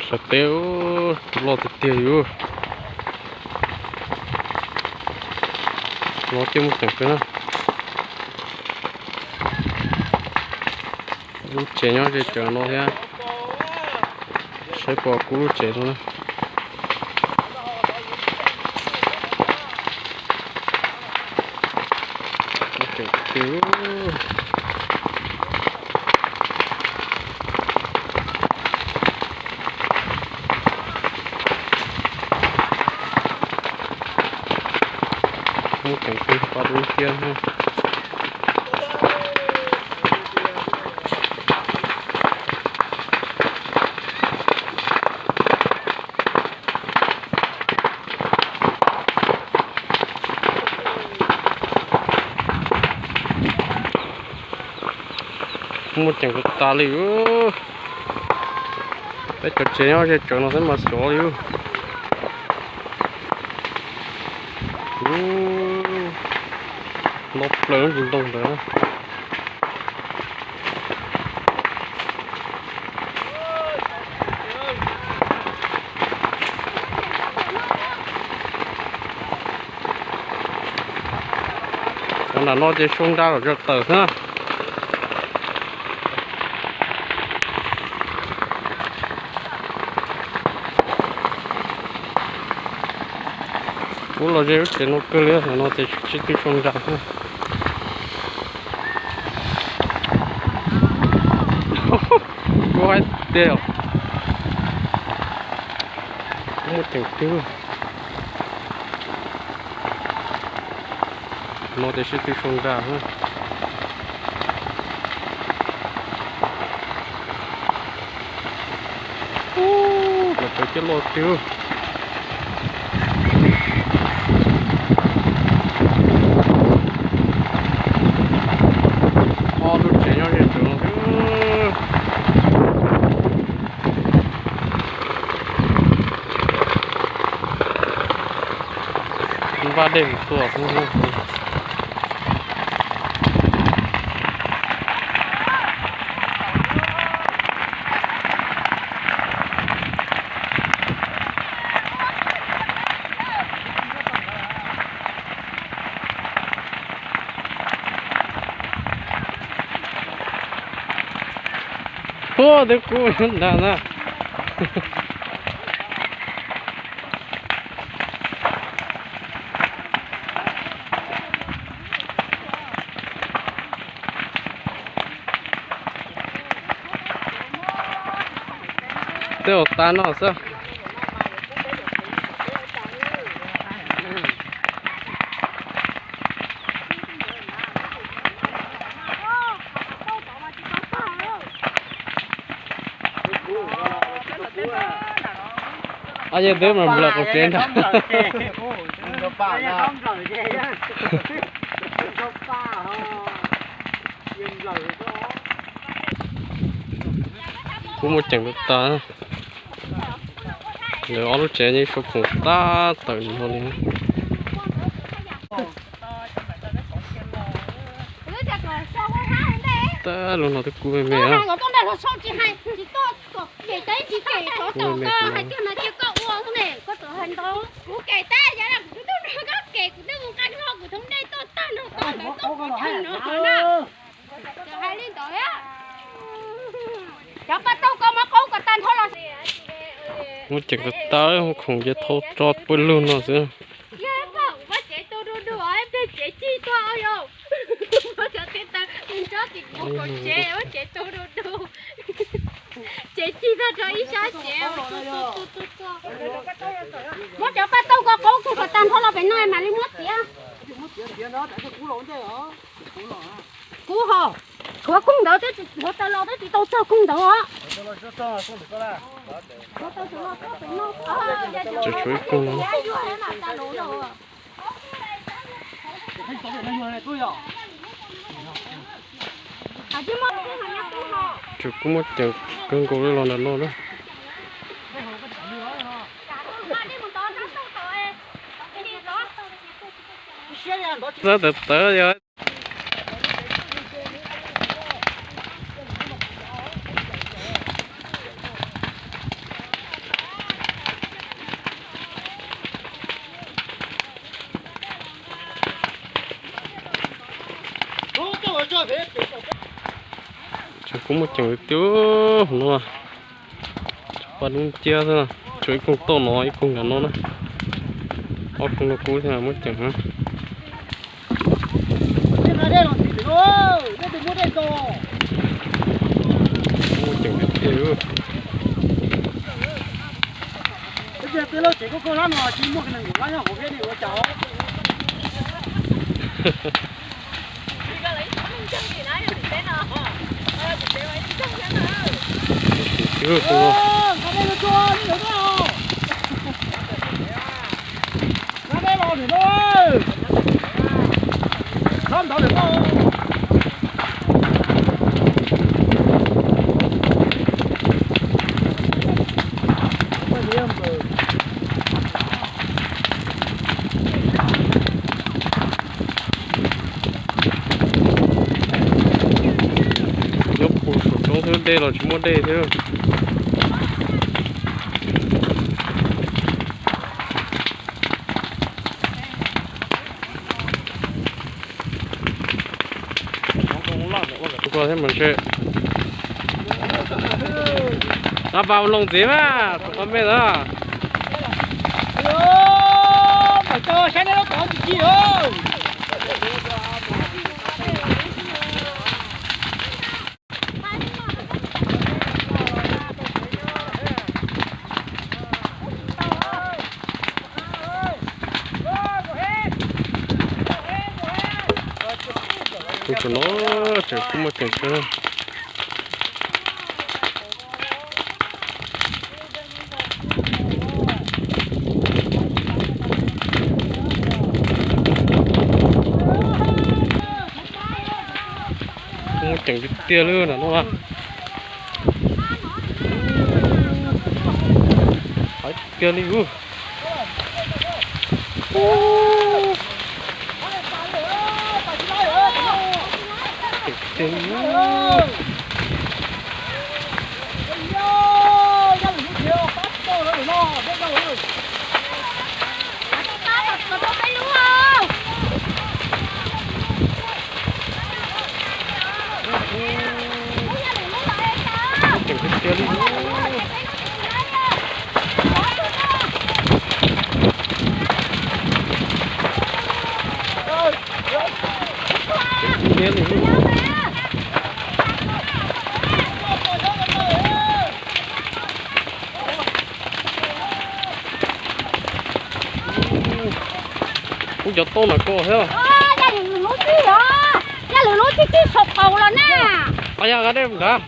Sawv teb, tus loj tiag tiag li. Loj thiab muaj ceem kawg na. Lub tsev nyob ze cawv no thiab. Saib pom kuv lub tsev no na. Muaj ceem tiag. Muaj ceem kawg, pab dub thiab. Muaj ceem tas tas li. Peb cov tsev nyob ze cawv no xwb mas xyov li. Loj plaws lub ntsis ntoo ntawd. Cov nram no ces sau nra los zog tawm xwb na. Kuv los ze lub tsev no kawg li, no ces tsis twb sau nra xwb. Kuv hais tias muaj ceem twg. No tiam sis twb sau nra. Lawv cov ciaj loj tiag. Ob lub tsev nyob ze cawv no. Npaj dej mus tua. Ua twb kub ntag na. Tej zaum tas no xwb. Ab, yeej twb mas nplawm qaum tsev ntag. Kuv mus ceem tas. Lawv ob lub tsev yeej sau khoom tab tawm no li. Tab lub no twb kub me me. Muab ceem tas tas, muab khoom ces thau tso pawg lug no xwb. Muab cov paj taug ko qaub kuv kom tag nrho los pem no mam li muab txiav. Kub ho, tshuav koog ntawd, tshuav taws los twb tsis tau txog koog ntawd os. Tshuav ib koog no. Tsuas kuj muab ceem kawg nkaus li los ntawm no na. Txawj tawv tawv yog. Kuj muaj ceem tiag no. Paj dub nciab xwb, tshuav ib koog toj no ib koog nram no na. Ob koog no kub thiab muaj ceem na. Muaj ceem tiag tiag. Nyob puag saum roob xwb, dej los tsis muaj dej thiab. Ko thiab mas ntshe. Nqa pas loos ntxiv mas, saum qhov me ntawd. Kuv tsuas no tseem kuj muaj ceem kawg. Muaj ceem tiag tiag li na no. Hais tiag li ub. Ceem tiag li ub. Ceem tiag tiag li. Ceem tiag tiag li. Kuv cov tauj mas koj thiab. Yaj lwm lub tij os, yaj lwm lub tij tij saum qaum los na. Yog nqa dej nrad.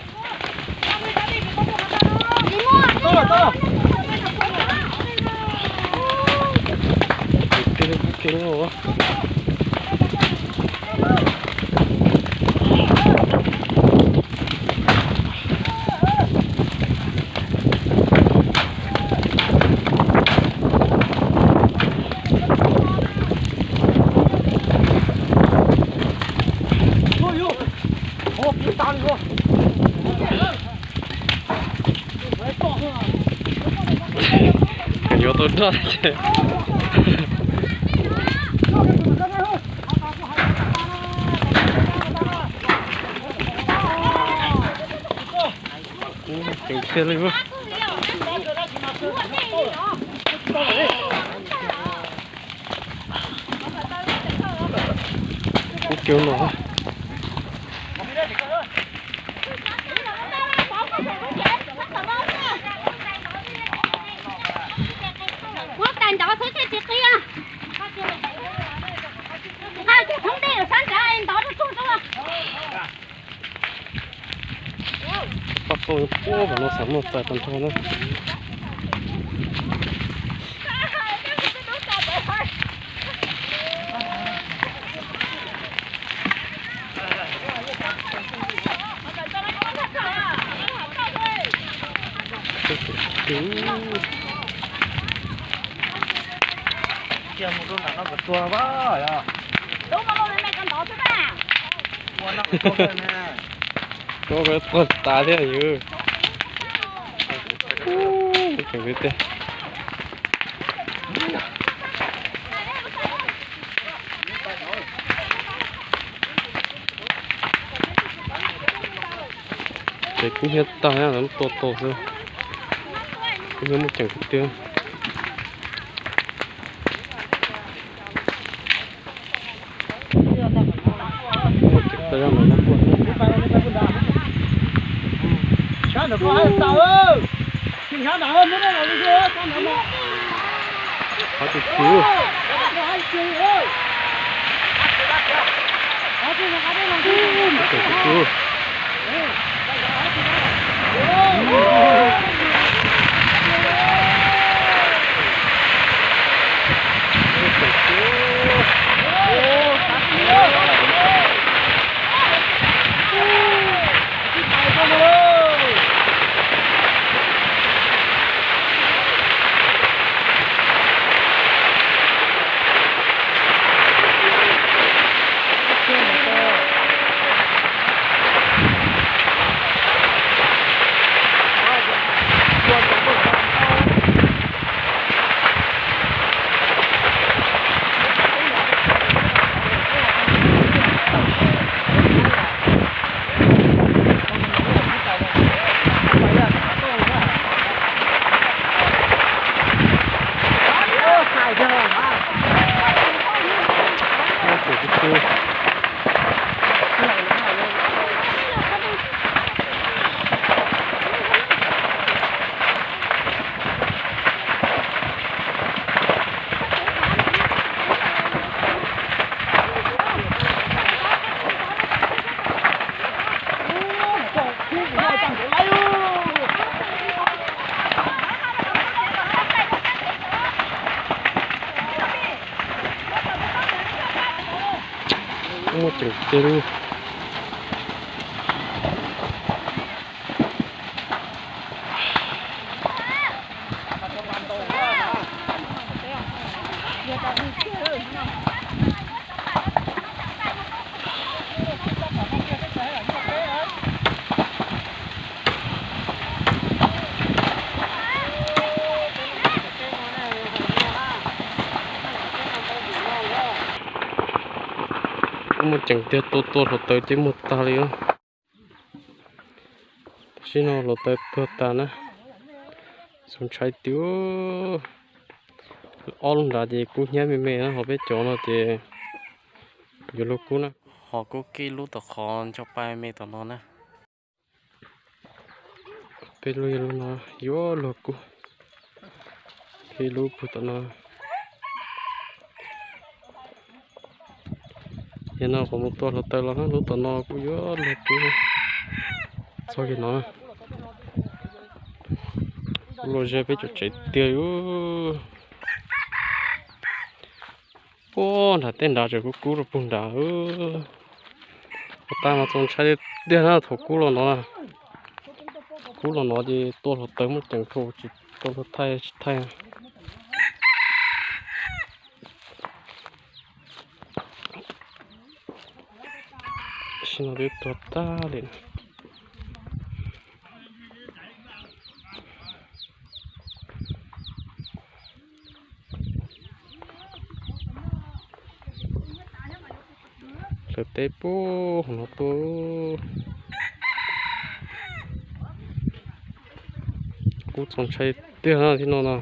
Yuav tau nroj ces. Ceev tiag li. Kuv cov no. Muab tais ntov xwb thiaj tsis qia. Nqa cov thoob dej sab nrad ntov rau tsuag tsuag. Paj tauj puag pem no xav muaj tais tag nrho na. Cia mus rau nram no kom tuag pab yog. Ua no kom tuag tas thiab yus. Ub, ceev tiag tiag. Ces kub hnyiab tag, lawv muab tua tag xwb. Kub hnyiab muaj ceem tiag. Muaj ceem tiag li. Muaj ceem tiag, tua tua hluav taws ces muag tag li. Tam sim no hluav taws tuag tas na. Txaus ntshai tiag. Ob lub nrad ces kub hnyiab me me na, ho peb cov no ces yuav luag kub na. Ho kub kib lub tom qhov ncho pa me tom no na. Peb lub yog lub no yuav luag kub. Kib lub puag tom no. Yog no qhov mus tua hluav taws los lub tom no kuj yuav luag kub. Txog kiag no, kub luag ze peb cov tsev tiag li. Puag nram tej nrad tseem kub kub rau puag nrad. Ua tag mas txaus ntshai tiag na thaum kub los no. Kub los no ces tua hluav taws muaj ceem kawg, tsis tua luag thaij tsis thaij. Tam sim no twb tuag tag li. Hlawv teb puag hauv no tuaj. Kub txaus ntshai tiag na tib no no.